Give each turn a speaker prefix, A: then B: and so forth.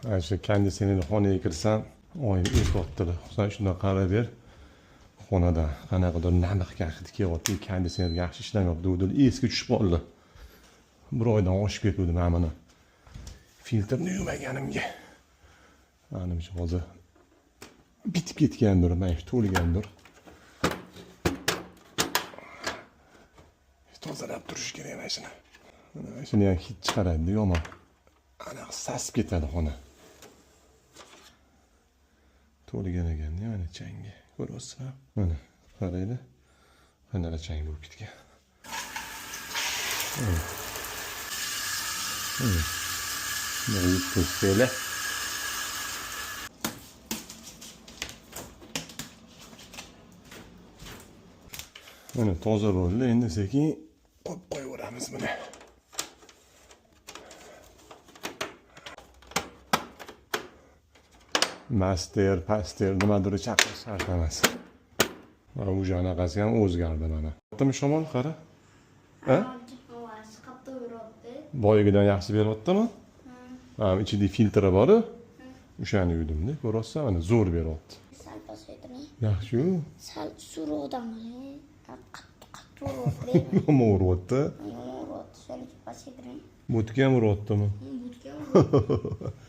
A: Ana shu konditsionerli xonaga kirsam, oyim aytyaptilar. Husan, shundoq qarab ber. Xonada qanaqadir namiq hidi kelyapti, konditsioner yaxshi ishlamayapti degandi. Esga tushib qoldi. Bir oydan oshib ketdi mana buni. Filtrni yuvmaganimga. Manimcha hozir bitib ketgandir, mana shu to'lgandir. Tozalab turish kerak mana shuni. Mana shuni ham hid chiqaradi yomon. Anaqa sasib ketadi xona. To'lgan ekanda mana changi. Ko'ryapsizlar? Mana qaranglar. Qanaqa chang bo'lib ketgan. Mana yuvib qo'ysanglar. Mana toza bo'ldi. Endi sekin qo'yib qo'yaveramiz buni. Master, paster nimadir chaqirish shart emas. Va уже anaqasi ham o'zgardi mana. Bittami shamol qara? Ha?
B: Ovozi qattiq uryapti.
A: Boyagidan yaxshi beryaptimi? Ha, ichida filtri bor-u. O'shani yuvdim-da, ko'ryapsan, mana zo'r beryapti.
B: Sal pasaytiring.
A: Yaxshi-yu.
B: Sal suruqdan qattiq qattiq uryapti.
A: Yomon uryapti.
B: Yomon uryapti. Sal pasaytiring.
A: Butga ham uryaptimi?
B: Butga uryapti.